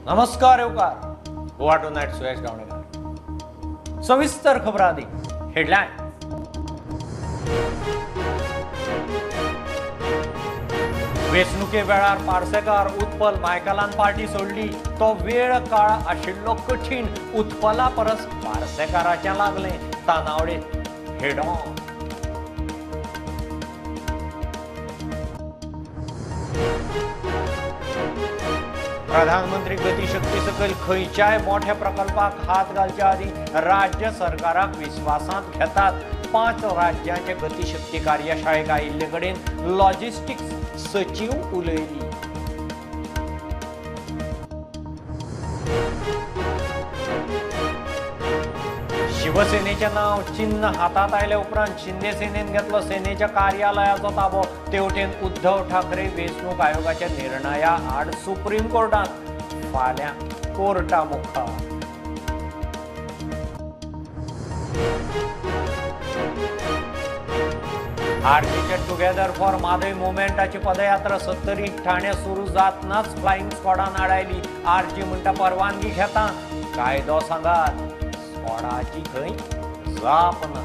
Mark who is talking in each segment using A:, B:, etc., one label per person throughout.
A: नमस्कार येवकार Goa two night, सुयश गावणेकर. सविस्तर खबर. आदी हेडलायन. वेंचणुके वेळार पार्सेकार, उत्पल, मायकलान पार्टी सोडली. तो वेळ काळ आशिल्लो कठीण. उत्पला परस पार्सेकाराचें लागलें. Tanawade head on. प्रधानमंत्री गतीशक्ती सकयल खंयच्याय मोठ्या प्रकल्पाक हात घालच्या आदीं राज्य सरकाराक विस्वासांत घेतात. 5 राज्यांचे गतीशक्ती कार्यशाळेक आयिल्ले कडेन लॉजिस्टिक्स सचीव उलयली. शिवसेनेचें नांव चिन्ह हातांत आयले उपरांत शिंदे सेनेन घेतलो सेनेच्या कार्यालयाचो ताबो. तेवटेन उद्धव ठाकरे वेंचणूक आयोगाच्या निर्णया आड सुप्रीम कोर्टांत. फाल्यां कोर्टा मुखार. आरजीचे टुगेदर फॉर म्हादय मुवमेंटाची पदयात्रा सत्तरी ठाणे सुरू जातनाच फ्लायिंग स्क्वॉडान आडायली. आरजी म्हणटा परवानगी घेता, कायदो सांगात. स्क्वॉडाची खंय जाप ना.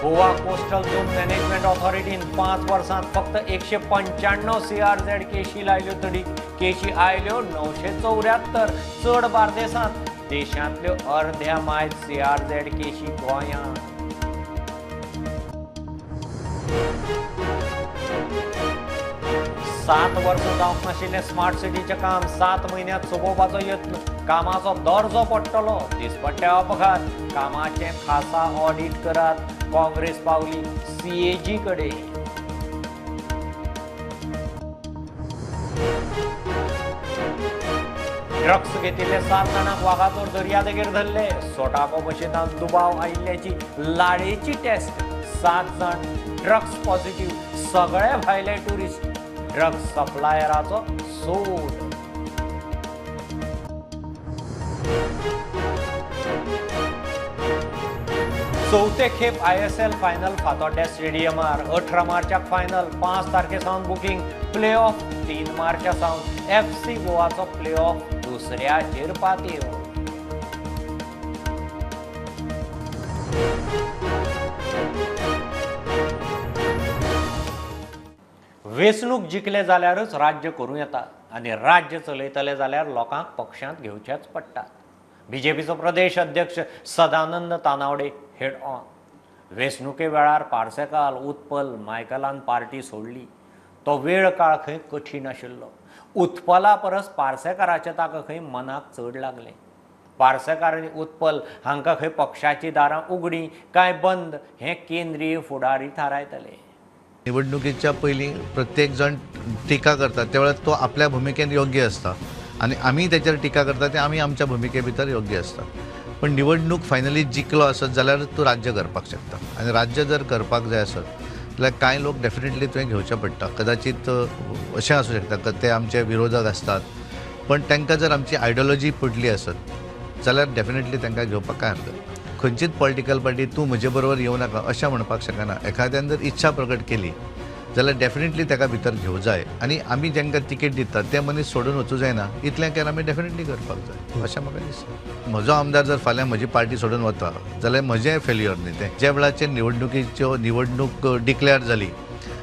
A: गोवा कोस्टल झोन मॅनेजमेंट ऑथॉरिटीन 5 वर्सांत फक्त 195 सीआरझेड केशी लायल्यो. तरी केशी आयल्यो 974, चड बार्देसांत. देशांतल्यो अर्ध्या मायज सीआरझेड केशी गोंयांत. 7 वर्सां जावंक नाशिल्लें स्मार्ट सिटीचें काम 7 म्हयन्यांत सोंपोवपाचो यत्न. कामाचो दर्जो पडटलो. दिसपट्टे अपघात. कामाचें खासा ऑडिट करात. काँग्रेस पावली सीएजी कडेन. ड्रग्स घेतिल्ले 7 जाणांक वागातोर दर्यादेगेर धरले. सोटापो मशिनांत दुबाव आयिल्ल्याची लाळेची टेस्ट. 7 जाण ड्रग्स पॉझिटिव्ह. सगळे भायले ट्युरिस्ट. ड्रग्स सप्लायराचो सोद. चवथे खेप आयएसएल फायनल फातोड्ड्या स्टेडियमार. 18 मार्चाक फायनल. 5 तारखे सावन बुकींग. प्ले ऑफ 3 मार्चा सावन. एफसी गोवाचो प्ले ऑफ दुसऱ्याचेर पातयो. वेंचणूक जिखले जाल्यारच राज्य करूं येता आनी राज्य चलयतले जाल्यार लोकांक पक्षांत घेवचेच पडटात. बीजेपीचो प्रदेश अध्यक्ष सदानंद तानावडे हेड ऑन. वेंचणुके वेळार पार्सेकार, उत्पल, मायकलान पार्टी सोडली. तो वेळ काळ खंय कठीण आशिल्लो. उत्पला परस पार्सेकाराचें ताका खंय मनाक चड लागलें. पार्सेकार आनी उत्पल हांकां खंय पक्षाचीं दारां उगडीं काय बंद हें केंद्रीय फुडारी थारायतले.
B: निवडणुकीच्या पयलीं प्रत्येक जण टिका करता त्या वेळार तो आपल्या भुमिकेन योग्य आसता आनी आमी तेचेर टिका करता ते आमी आमच्या भुमिके भितर योग्य आसता. पण निवडणूक फायनली जिखलो आसत जाल्यार तूं राज्य करपाक शकता आनी राज्य जर करपाक जाय आसत जाल्यार कांय लोक डेफिनेटली तुवें घेवचे पडटा. कदाचित अशें आसूं शकता ते आमचे विरोधक आसतात, पण तांकां जर आमची आयडियोलॉजी पडली आसत जाल्यार डेफिनेटली तांकां घेवपाक कांय हरकत ना. खंयचीच पॉलिटिकल पार्टी तूं म्हजे बरोबर येवं नाका अशें म्हणपाक शकना. एखाद्यान जर इच्छा प्रकट केली जाल्यार डेफिनेटली ताका भितर घेवं जाय आनी आमी जांकां तिकेट दितात ते मनीस सोडून वचूं जायना इतलें केल्यार आमी डेफिनेटली करपाक जाय अशें म्हाका दिसता. म्हजो आमदार जर फाल्यां म्हजी पार्टी सोडून वता जाल्यार म्हजें फेल्युअर न्ही तें. ज्या वेळाचेर निवडणुकीच्यो निवडणूक डिक्लेअर जाली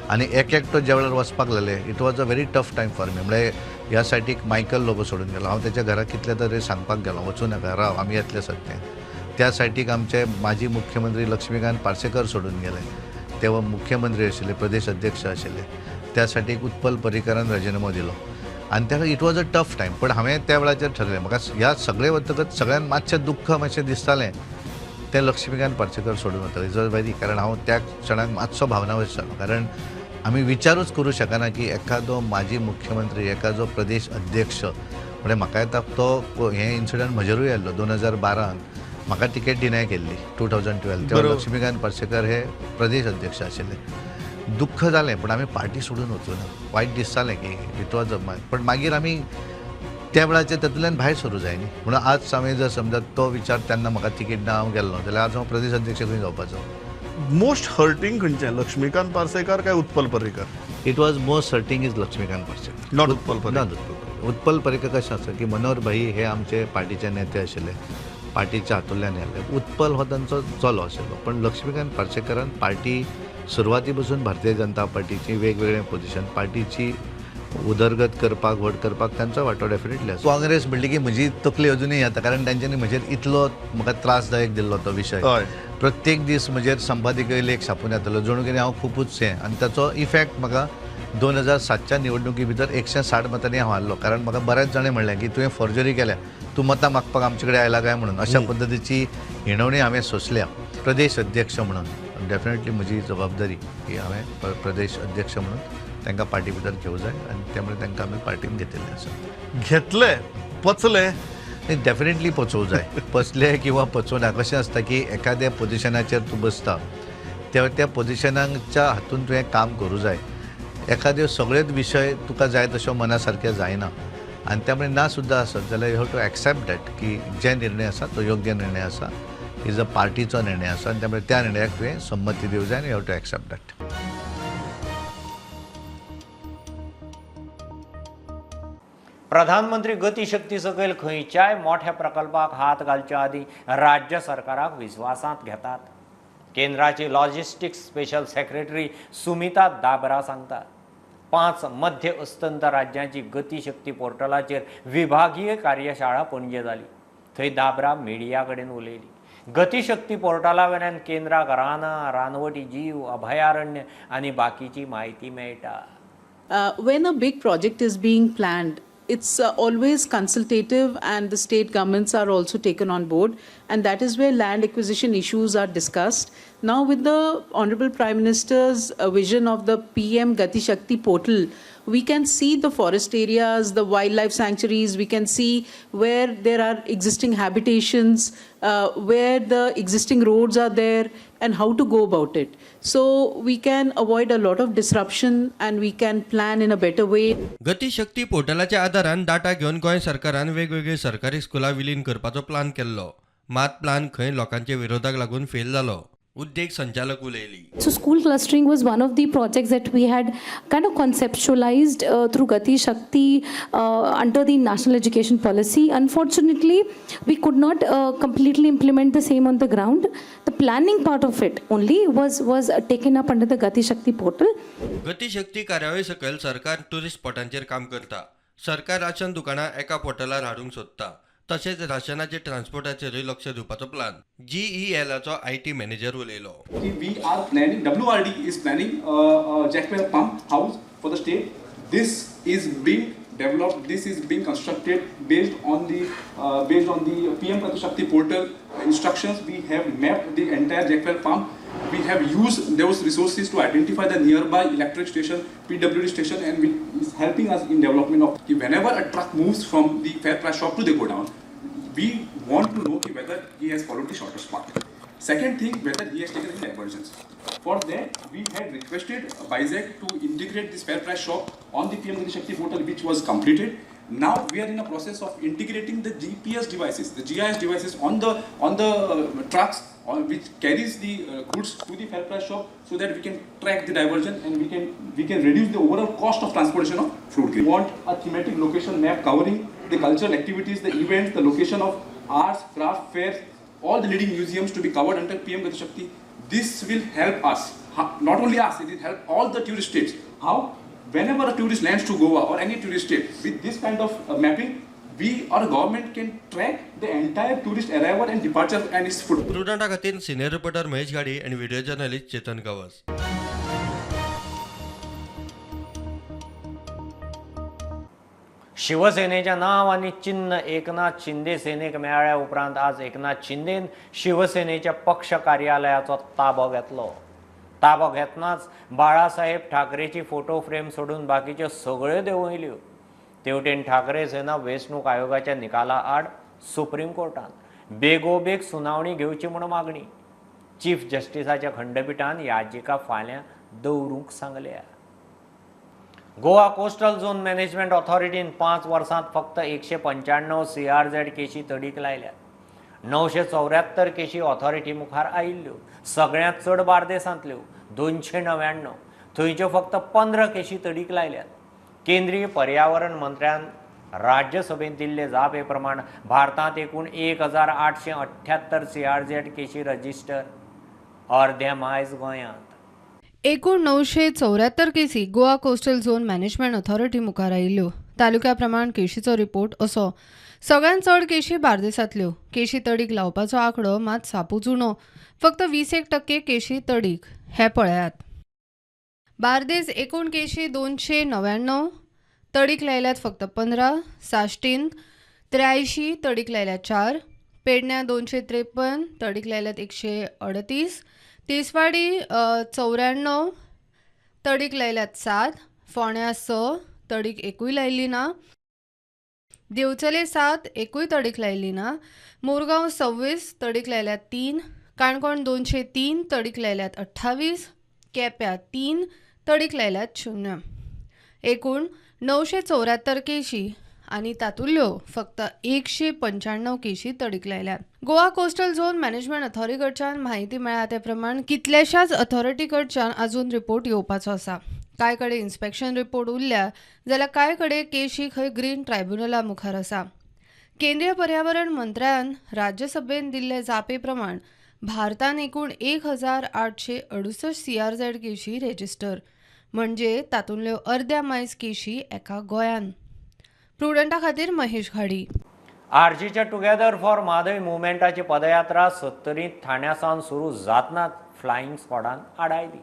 B: आनी एक एकटो ज्या वेळार वचपाक लागले, it was a very tough time for me. म्हळ्यार ह्या सायडीक मायकल लोबो सोडून गेलो, हांव तेच्या घरा कितले तरी सांगपाक गेलो वचूं नाका, राव आमी येतले सत्तें. त्या सायडीक आमचे माजी मुख्यमंत्री लक्ष्मीकांत पार्सेकर सोडून गेले, तेव्हा मुख्यमंत्री आशिल्ले, प्रदेश अध्यक्ष आशिल्ले. त्या सायडीक उत्पल पर्रीकरान राजिनामो दिलो आनी त्या it was a tough time. पण हांवें त्या वेळाचेर ठरयलें म्हाका ह्या सगळें वतकच सगळ्यांत मातशें दुख्ख मातशें दिसतालें तें लक्ष्मीकांत पार्सेकर सोडून वतलें is very, कारण हांव त्या क्षणाक मातसो भावनावश जालो. कारण आमी विचारूच करूं शकना की एखादो माजी मुख्यमंत्री, एखादो प्रदेश अध्यक्ष, म्हणजे म्हाका येता तो हें इन्सिडंट म्हजेरूय आयल्लो 2012 म्हाका तिकेट डिनाय केल्ली 2012, तेव्हा लक्ष्मीकांत पार्सेकर हे प्रदेश अध्यक्ष आशिल्ले. दुख्ख जालें पण आमी पार्टी सोडून वचूं ना. वायट दिसतालें की it was a, पण मागीर आमी त्या वेळाचेर तातूंतल्यान भायर सरूं जाय न्ही. म्हणून आज हांवें जर समजा तो विचार तेन्ना म्हाका तिकेट ना हांव गेल्लो जाल्यार आज हांव प्रदेश अध्यक्ष खंय जावपाचो.
C: मोस्ट हर्टिंग खंयचें, लक्ष्मीकांत पार्सेकार काय Utpal Parrikar?
B: It was most hurting is Laxmikant Parsekar,
C: not Utpal Parrikar.
B: Not Utpal Parrikar. Utpal Parrikar कशें आसा की मनोहर भाई हे आमचे पार्टीचे नेते आशिल्ले, पार्टीच्या हातूंतल्यान आयले. उत्पल हो तांचो चलो आशिल्लो, पण लक्ष्मीकांत पार्सेकरान पार्टी सुरवाती पसून भारतीय जनता पार्टीची वेगवेगळे पोजिशन, पार्टीची उदरगत करपाक, व्हड करपाक तांचो वांटो डेफिनेटली आसा. काँग्रेस म्हणली की म्हजी तकली अजुनूय येता, कारण तांच्यांनी म्हजेर इतलो म्हाका त्रासदायक दिल्लो तो विशय. प्रत्येक दीस म्हजेर संपादकीय लेख छापून येतालो, जणू कितें हांव खुबूच हें, आनी ताचो इफेक्ट म्हाका 2007च्या निवडणुकी भितर 160 मतांनी हांव हारलो. कारण म्हाका बऱ्याच जाणांनी म्हणलें की तुवें फॉर्जरी केल्या, तूं मतां मागपाक आमचे कडेन आयला काय म्हणून. अशा पद्दतीची हिणवणी हांवें सोंसल्या. प्रदेश अध्यक्ष म्हणून डेफिनेटली म्हजी जबाबदारी की हांवें प्रदेश अध्यक्ष म्हणून तांकां पार्टी भितर घेवं जाय आनी त्यामुळे तांकां आमी पार्टीन घेतिल्लें आसा.
C: घेतले, पचले?
B: डेफिनेटली पचोवं जाय. पचले किंवा पचोवना कशें आसता की एखाद्या पोजिशनाचेर तूं बसता त्या पोजिशनाच्या हातून तुवें काम करूं जाय. एखाद्यो सगळेच विशय तुका जाय तश्यो मना सारके जायना आनी त्यामुळे ना सुद्दां आसत जाल्यार you have to accept that की जे निर्णय आसा तो योग्य निर्णय आसा, is a पार्टीचो निर्णय आसा आनी त्यामुळे त्या निर्णयाक तुवें संमती दिवंक जाय आनी you have to accept that.
A: प्रधानमंत्री गतीशक्ती सकयल खंयच्याय मोठ्या प्रकल्पाक हात घालच्या आदीं राज्य सरकाराक विस्वासांत घेतात. केंद्राची logistics special secretary Sumita Dabra सांगतात, 5 मध्य अस्तंत राज्यांची गतीशक्ती पोर्टलाचेर विभागीय कार्यशाळा पणजे जाली. थंय दाबरा मिडिया कडेन उलयली. गतीशक्ती पोर्टला वयल्यान केंद्राक रानां, रानवटी जीव, अभयारण्य आनी बाकीची म्हायती मेळटा.
D: When a big project is being planned, it's always consultative and the state governments are also taken on board, and that is where land acquisition issues are discussed. Now with the Honorable Prime Minister's vision of the PM Gati Shakti portal, we can see the forest areas, the wildlife sanctuaries, we can see where there are existing habitations, where the existing roads are there and how to go about it. So we can avoid a lot of disruption and we can plan in a better way.
E: Gati Shakti पोर्टलाच्या आदारान data घेवन गोंय सरकारान वेगवेगळी सरकारी स्कुलां विलीन करपाचो plan केल्लो. मात प्लान खंय लोकांच्या विरोधाक लागून फेल जालो. उद्देग संचालक उलयली.
F: So school clustering was one of the projects that we had kind of conceptualized through Gati Shakti under the National Education Policy. Unfortunately, we could not completely implement the same on the ground. The planning part of it only was taken up under the Gati Shakti portal.
E: Gati Shakti कार्यावळी सकयल सरकार tourist स्पॉटांचेर काम करता. सरकार ration दुकानां एका पोर्टलार हाडूंक सोदता. तशेंच राशनाचे ट्रान्सपोर्टाचेरूय लक्ष दिवपाचो प्लान. जीईएलाचो IT manager उलयलो.
G: We are planning, WRD is planning Jackwell pump house for the state. This is being developed, this is being constructed based on the PM Gati Shakti portal instructions. We have mapped the entire Jackwell pump. We have used those resources to identify the nearby electric station, PWD station, and is helping us in development of. Whenever a truck moves from the fair price shop to the godown, we want to know whether he has followed the shortest path. Second thing, whether he has taken any diversions. For that, we had requested BISAG to integrate this fair price shop on the PM Gati Shakti portal, which was completed. Now we are in a process of integrating the GPS devices, the GIS devices on the trucks which carries the goods to the fair price shop, so that we can track the diversion and we can reduce the overall cost of transportation of fruit. We want a thematic location map covering the cultural activities, the events, the location of arts, craft fairs, all the leading museums to be covered under PM Gati Shakti. This will help us, not only us, it will help all the tourist states. How? Whenever a tourist lands to Goa or any tourist state, with this kind of mapping, we or government can track the entire tourist arrival and departure and its foot.
E: प्रुडंटा खातीर senior reporter Mahesh Ghadi आनी video journalist Chetan Gawas.
A: शिवसेनेचें नांव आनी चिन्ह Eknath Shinde Sinek मेळ्ळ्या उपरांत आज एकनाथ शिंदेन शिवसेनेच्या पक्ष कार्यालयाचो ताबो घेतलो. ताबो घेतनाच बाळासाहेब ठाकरेची फोटो फ्रेम सोडून बाकीच्यो सगळ्यो देंवयल्यो. तेवटेन ठाकरे सेना वेंचणूक आयोगाच्या निकाला आड सुप्रीम कोर्टान बेगोबेग सुनावणी घेवची म्हूण मागणी. चीफ जस्टिसाच्या खंडपिठान याचिका फाल्यां दवरूंक सांगल्या. गोवा कोस्टल झोन मॅनेजमेंट ऑथॉरिटीन 5 वर्सांत फक्त 195 CRZ केशी तडीक लायल्यात. 974 केशी ऑथॉरिटी मुखार आयिल्ल्यो. सगळ्यांत चड बार्देसांतल्यो 299. थंयच्यो फक्त 15 केशी तडीक लायल्यात. केंद्रीय पर्यावरण मंत्र्यान राज्यसभेंत दिल्ले जापे प्रमाण भारतांत एकूण 1878 CRZ केशी रजिस्टर, अर्ध्या मायज गोंयांत.
H: एकूण 974 केसी Goa coastal zone management authority मुखार आयिल्ल्यो. तालुक्या प्रमाण केशीचो रिपोर्ट असो. सगळ्यांत चड केशी बार्देसांतल्यो. केशी तडीक लावपाचो आंकडो मात सापूच उणो, फक्त 21% केशी तडीक. हे पळयात. बार्देस एकूण केशी 299, तडीक लायल्यात फक्त 15. साश्टीन 83, तडीक लायल्यात 4. पेडण्या 253, तडीक लायल्यात 138. तिसवाडी 94, तडीक लायल्यात 7. फोंड्या 6, तडीक एकूय लायली ना. दिवचले 7, एकूय तडीक लायली ना. मोरगांव 26, तडीक लायल्यात 3. काणकोण 203, तडीक लायल्यात 28. केप्यां 3, तडीक लायल्यात 0. एकूण 974 केशी आनी तातुल्ल्यो फक्त 195 केशी तडीक लायल्यात. Goa coastal zone management authority कडच्यान म्हायती मेळ्ळ्या ते प्रमाण कितल्याशाच अथॉरिटी कडच्यान अजून रिपोर्ट येवपाचो आसा. कांय कडेन इन्स्पेक्शन रिपोर्ट उरल्या जाल्यार कांय कडेन केशी खंय ग्रीन ट्रायब्युनला मुखार आसा. केंद्रीय पर्यावरण मंत्र्यान राज्यसभेन दिल्ले जापे प्रमाण भारतान एकूण 1868 CRZ केशी रेजिस्टर, म्हणजे तातूंतल्यो अर्द्या मायज केशी एका गोंयान. प्रुडंटा खातीर महेश घाडी.
A: आरजीच्या टुगेदर फॉर म्हादय मुवमेंटाची पदयात्रा सत्तरींत ठाण्या सावन सुरू जातनाच फ्लायिंग स्क्वॉडान आडायली.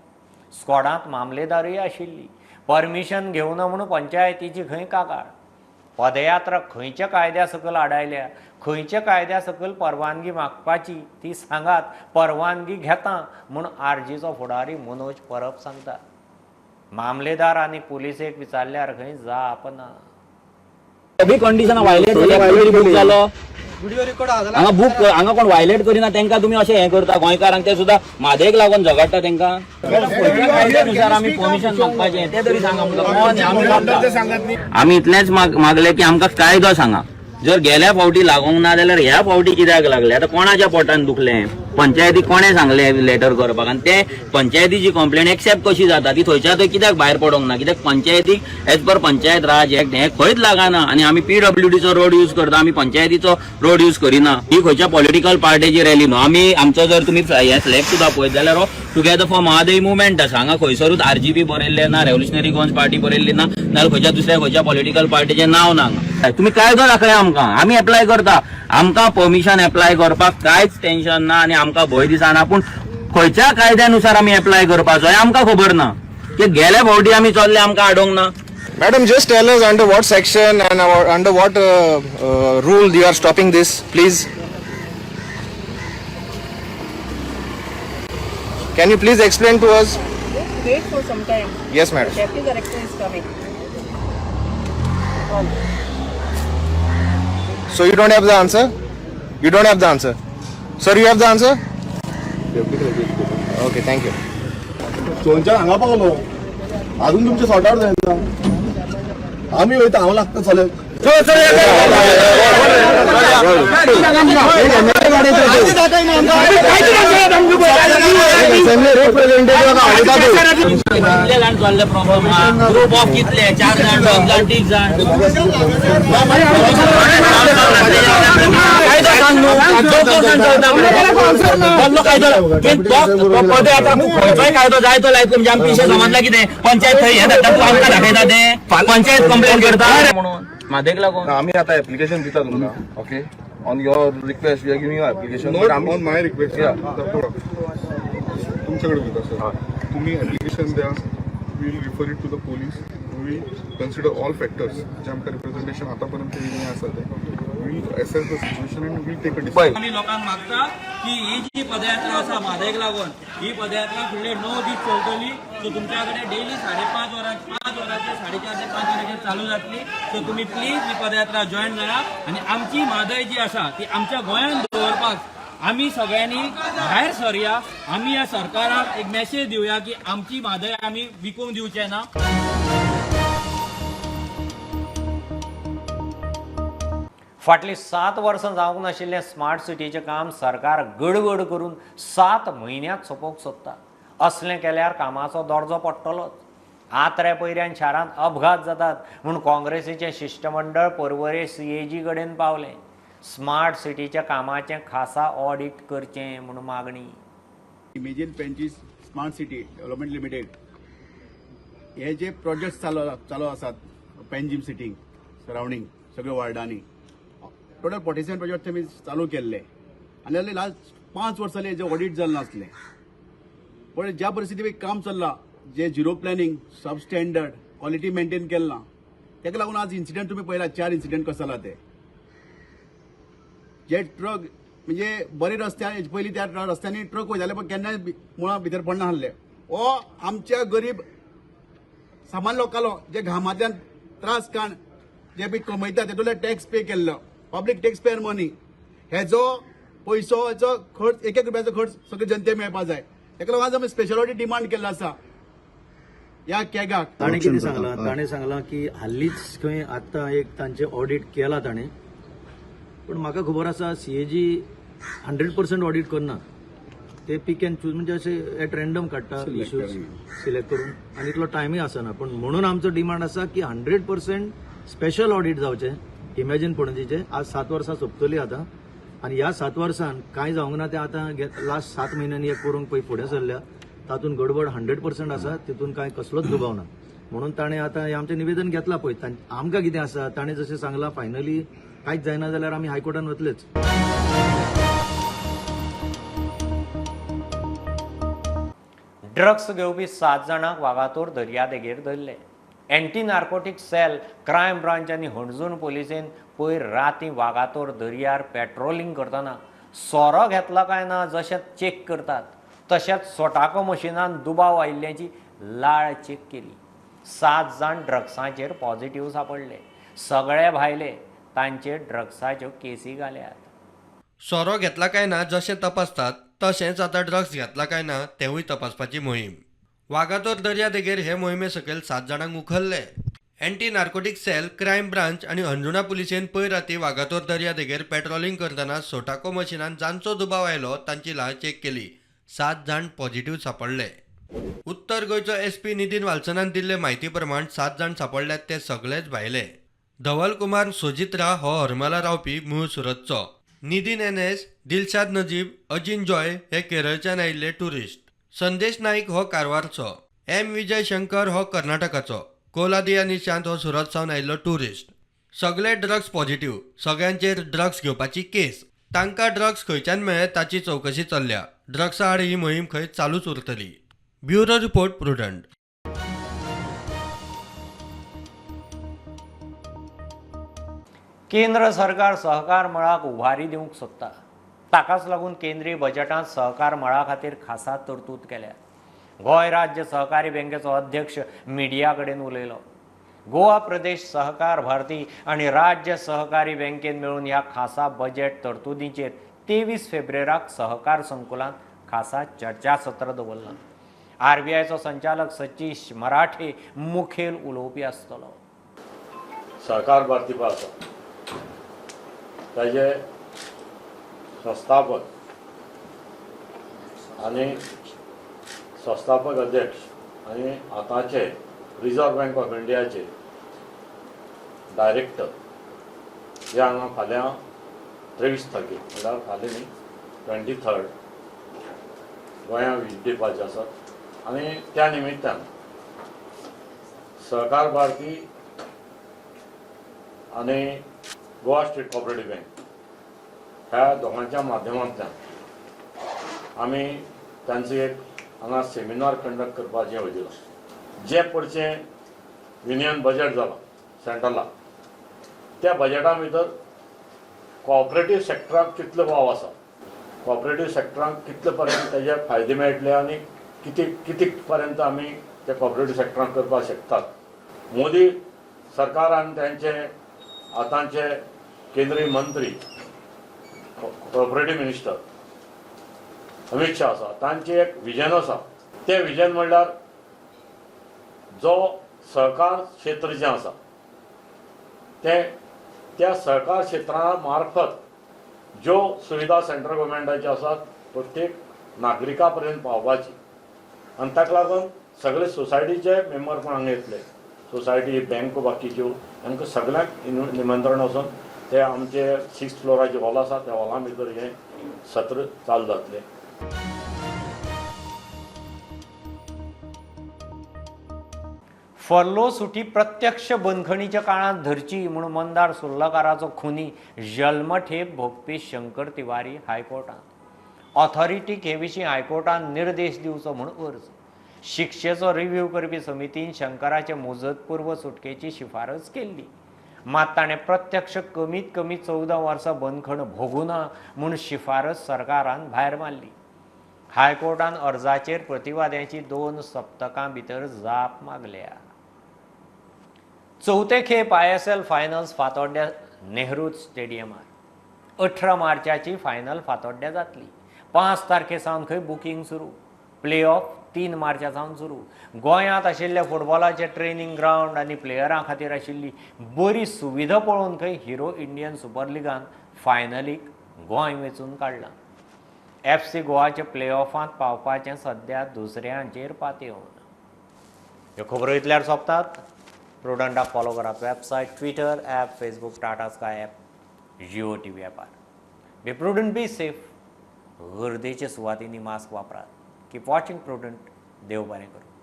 A: स्क्वॉडांत मामलेदारूय आशिल्ली. परमिशन घेवना म्हणून पंचायतीची खंय कागाळ. पदयात्रा खंयच्या कायद्या सकयल आडायल्या, खंयच्या कायद्या सकयल परवानगी मागपाची ती सांगात, परवानगी घेता म्हूण आरजीचो फुडारी मनोज परब सांगता. मामलेदार आनी पुलिसेक विचारल्यार खंय जाप ना.
I: सगळी कंडिशन व्हायलेट जालो. हांगा बूक हांगा कोण व्हायलेट करिना तेंका तुमी अशें हें करता. गोंयकारांक ते सुद्दां म्हादयक लागून झगडटा तेंकां. कायद्यानुसार आमी परमिशन मागपाचें तें तरी सांगा. आमी इतलेंच मागलें की आमकां कायदो सांगा. जर गेल्या फावटी लागोंक ना जाल्यार ह्या फावटी कित्याक लागले? आतां कोणाच्या पोटान दुखलें? पंचायती कोणें सांगलें लेटर करपाक? आनी ते पंचायतीची कंप्लेन एक्सेप्ट कशी जाता? ती थंयच्या थंय कित्याक भायर पडोंक ना? कित्याक पंचायतीक एज पर पंचायत राज एक्ट हें खंयच लागना. आनी आमी PWDचो रोड यूज करता, आमी पंचायतीचो रोड यूज करिना. ही खंयच्या पॉलिटिकल पार्टीची रॅली न्हू. आमी आमचो जर तुमी हे फ्लॅग सुद्दां पळयत जाल्यार हो टुगेदर फॉर म्हादय मुवमेंट आसा. हांगा खंयसरूच RGP बरयल्लें ना, रेव्होल्युशनरी गोवन्स पार्टी बरयल्ली ना, नाजाल्यार खंयच्या दुसऱ्या खंयच्या पॉलिटिकल पार्टीचें नांव ना. हांगा तुमी कायदो दाखया आमकां, आमी एप्लाय करता. आमकां परमिशन एप्लाय करपाक कांयच टेन्शन ना आनी आमकां भंय दिसना. पूण खंयच्या कायद्यानुसार आमी एप्लाय करपाचो हें आमकां खबर ना. की गेल्या फावटी आमी चल्ले आमकां आडोवंक ना.
J: Madam, just tell us under what section and under what rule you are stopping this, please. Can you please explain to us?
K: Just wait for some time.
J: Yes, madam.
K: The deputy director is coming.
J: So you don't have the answer? You don't have the answer. Sir, you have the answer? Okay, thank you.
C: थंयच्यान हांगा पावलो, अजून तुमचें sort out जायना. आमी वयता, हांव लागता चलत.
I: कितले जाण चल्ले प्रॉब्लम ग्रुप ऑफ कितले? 4 जाण, 2 जाण, 3 जाण. कायदो सांग न्हू. कायदो पदयात्रा खंयचोय कायदो जाय तो लायक. म्हणजे आमी पिशे समजला कितें? पंचायत थंय हें धाडटा, तूं आमकां दाखयता तें पंचायत कंप्लेन करता म्हणून म्हादयक लागून.
J: आमी आतां एप्लिकेशन दिता तुमकां. Okay, on your request we are giving you application.
L: Not on my request. तुमच्याकडे उलयता सर. तुम्ही एप्लिकेशन द्या, we will refer it to the police. We consider all factors जे आमकां रिप्रेझेंटेशन आतापर्यंत येयल्लें आसा तें we assess the situation and we'll take a decision.
I: आमी लोकांक मागता की ही जी पदयात्रा आसा म्हादयक लागून, ही पदयात्रा फुडले 9 दीस चलतली. सो तुमच्या कडेन डेली 5:30 वरांचेर, 4:30 ते 5 वरांचेर चालू जातली. सो तुमी प्लीज ही पदयात्रा जॉयन जाया आनी आमची म्हादय जी आसा ती आमच्या गोंयांत दवरपाक आमी सगळ्यांनी भायर सरया. आमी ह्या सरकाराक एक मॅसेज दिवया की आमची म्हादय आमी विकूंक दिवचे ना.
A: फाटलीं 7 वर्सां जावंक नाशिल्लें स्मार्ट सिटीचें काम सरकार गडगड करून 7 म्हयन्यांत सोंपोवंक सोदता. असलें केल्यार कामाचो दर्जो पडटलोच. आत्र्या पयऱ्यान शारांत अपघात जातात म्हूण काँग्रेसीचें शिश्टमंडळ पर्वरे सीएजी कडेन पावलें. स्मार्ट सिटीच्या कामाचें खासा ऑडिट करचें म्हूण मागणी.
M: Imagine Panaji smart city development limited हे जे प्रोजेक्ट चालू आसात पेंजीम सिटींग सरावंडींग सगळे वार्डांनी टोटल 47 प्रोजेक्ट आमी चालू केल्ले आनी लास्ट 5 वर्सां हेजें ऑडिट जालें नासलें. पण ज्या परिस्थिती काम चल्लां, जे zero planning, sub standard, quality maintain केलें ना, ताका लागून आज इन्सिडंट तुमी पळयला, 4 इन्सिडंट कसो जाला ते. जे ट्रक म्हणजे बरे रस्त्यार पयलीं त्या रस्त्यांनी ट्रक वयताले पण केन्नाय मुळां भितर पडना आसले. हो आमच्या गरीब सामान्य लोकांलो जे घामांतल्यान त्रास काण जे बी कमयता तेतूंतल्यान टॅक्स पे केल्लो, पब्लीक टॅक्स पेयर मनी, हेजो पयसो हेजो खर्च 1-1 रुपयाचो खर्च सगळे जनते मेळपा जाय. ताका लागून आज आमी स्पेशल ऑडिट डिमांड केल्लो आसा ह्या कॅगाक.
N: ताणें कितें सांगलां, ताणें सांगलां की हालींच खंय आतां एक तांचें ऑडिट केलां ताणें, पूण म्हाका खबर आसा सीएजी 100% ऑडिट करना. ते पीक एंड चूज म्हणजे अशे एट रँडम काडटा इश्यूज सिलेक्ट करून आनी इतलो टायमूय आसना. पूण म्हणून आमचो डिमांड आसा की 100% स्पेशल ऑडिट जावचें इमॅजीन पणजीचें. आज 7 वर्सां सोंपतली आतां आनी ह्या 7 वर्सांत कांय जावंक ना तें आतां लास्ट 7 म्हयन्यांनी एक करूंक पळय फुडें सरल्या, तातूंत गडबड 100% आसा, तितून कांय कसलोच दुबाव ना. म्हणून ताणें आतां हें आमचें निवेदन घेतलां पळय. आमकां कितें आसा, ताणें जशें सांगलां फायनली कांयच जायना जाल्यार आमी हायकोर्टान वतलेच.
A: ड्रग्स घेवपी 7 जाणांक वागातोर दर्यादेगेर धरले. Anti narcotic cell, crime branch आनी हणजूण पोलिसेन पयर राती वागातोर दर्यार पेट्रोलिंग करतना सोरो घेतला काय ना जशें चेक करतात तशेंच सोटाको मशिनान दुबाव आयिल्ल्याची लाळ चेक केली. 7 जाण ड्रग्सांचेर पॉझिटिव्ह सापडले. सगळे भायले, तांचेर ड्रग्साच्यो केसी घाल्यात.
E: सोरो घेतला काय ना जशें तपासतात तशेंच आतां ड्रग्स घेतला काय ना तेवूय तपासपाची मोहीम. वागातोर दर्यादेगेर हे मोहिमे सकयल 7 जाणांक उखल्ले. Anti narcotic cell, crime branch आनी अंजुणा पुलिसेन पयर राती वागातोर दर्यादेगेर पेट्रोलिंग करतना सोटाको मशिनान जांचो दुबाव आयलो तांची लाळ चेक केली. 7 जाण पॉझिटिव्ह सापडले. उत्तर गोंयचो एसपी नितीन वाल्सनान दिल्ले म्हायती प्रमाण 7 जाण सापडल्यात ते सगळेच भायले. धवल कुमार सोजित्रा हो हरमला रावपी, मूळ सुरतचो. निधीन एन.एस, दिलशाद नजीब, अजिन जॉय हे केरळच्यान आयिल्ले ट्युरिस्ट. संदेश नाईक हो कारवारचो. एम विजय शंकर हो कर्नाटकाचो. कोलादिया निशांत हो सुरत सावन आयिल्लो ट्युरिस्ट. सगळे ड्रग्स पॉझिटिव्ह, सगळ्यांचेर ड्रग्स घेवपाची केस. तांकां ड्रग्स खंयच्यान मेळ्ळे ताची चवकशी चल्ल्या. ड्रग्सा आड ही मोहीम खंय चालूच उरतली. Bureau report, Prudent.
A: केंद्र सरकार सहकार मळाक उभारी दिवंक सोदता, ताकाच लागून केंद्रीय बजेटांत सहकार मळा खातीर खासा तरतूद केल्या. गोंय राज्य सहकारी बँकेचो अध्यक्ष मिडिया कडेन उलयलो. गोवा प्रदेश सहकार भारती आनी राज्य सहकारी बँकेन मेळून ह्या खासा बजेट तरतुदींचेर 23 फेब्रुवाराक सहकार संकुलांत खासा चर्चासत्र दवरलां. आरबीआयचो संचालक सतीश मराठे मुखेल उलोवपी आसतलो.
O: सहकार भारती आसा ताजे संस्थापक आनी संस्थापक अध्यक्ष आनी आतांचे रिजर्व बँक ऑफ इंडियाचे डायरेक्टर हे हांगा फाल्यां 23 तारखेक म्हणल्यार फाल्यां न्ही 23 गोंया व्हीट दिवपाचे आसात आनी त्या निमित्तान सहकार भारती आनी गोवा स्टेट कॉपरेटीव बँक ह्या दोगांच्या माध्यमांतल्यान आमी तांचो एक हांगा सेमिनार कंडक्ट करपाचें येवजिलां. जें पडचें युनियन बजेट जालां सेंट्रलाक, त्या बजेटा भितर कॉपरेटीव सेक्टराक कितलो वाव आसा, कॉपरेटीव सेक्टराक कितले पर्यंत तेजे फायदे मेळटले आनी किती पर्यंत आमी ते कॉपरेटीव सेक्टराक करपाक शकतात. मोदी सरकार आनी तांचे आतांचे केंद्रीय मंत्री कॉपरेटीव मिनिस्टर अमित शाह आसा, तांचें एक विजन आसा. तें विजन म्हणल्यार जो सहकार क्षेत्र जें आसा तें त्या सहकार क्षेत्रा मार्फत ज्यो सुविधा सेंट्रल गव्हर्मेंटाच्यो आसात प्रत्येक नागरिका पर्यंत पावपाची आनी ताका लागून सगळे सोसायटीचे मेंबर पण हांगा येतले, सोसायटी बँको बाकीच्यो हांकां सगळ्यांक निमंत्रण वचून ते आमचे 6th फ्लोराचे हॉल आसा त्या हॉला भितर हें सत्र चालू जातलें.
A: फर्लो सुटी प्रत्यक्ष बंदखणीच्या काळांत धरची म्हूण मंदार सुर्लकाराचो खुनी जल्मठेप भोगपी शंकर तिवारी हायकोर्टांत. ऑथॉरिटीक हे विशीं हायकोर्टान निर्देश दिवचो म्हूण अर्ज. शिक्षेचो रिव्ह्यू करपी समितीन शंकराचे मुजतपूर्व सुटकेची शिफारस केल्ली, मात ताणें प्रत्यक्ष कमीत कमी 14 वर्सां बंदखण भोगुना म्हूण शिफारस सरकारान भायर मारली. हायकोर्टान अर्जाचेर प्रतिवाद्यांची 2 सप्तकां भितर जाप मागल्या. चवथे खेप ISL finals फातोड्ड्या नेहरू स्टेडियमार 18 मार्चाची फायनल फातोड्ड्या जातली. 5 तारखे सावन खंय बुकींग सुरू, प्ले ऑफ 3 मार्चा सावन सुरू. गोंयांत आशिल्ले फुटबॉलाचे ट्रेनिंग ग्रावंड आनी प्लेयरां खातीर आशिल्ली बरी सुविधा पळोवन खंय हिरो इंडियन सुपर लिगान फायनलीक गोंय वेंचून काडलां. FC गोवाचे प्ले ऑफांत पावपाचें सद्या दुसऱ्यांचेर पातयेवन. ह्यो खबरो इतल्यार सोंपतात. प्रुडंटाक फॉलो करात website, Twitter app, Facebook, Tata Sky app, Jio TV ॲपार. Be prudent, be safe. गर्देच्या सुवातींनी मास्क वापरात. Keep watching Prudent. देव बरें करूं.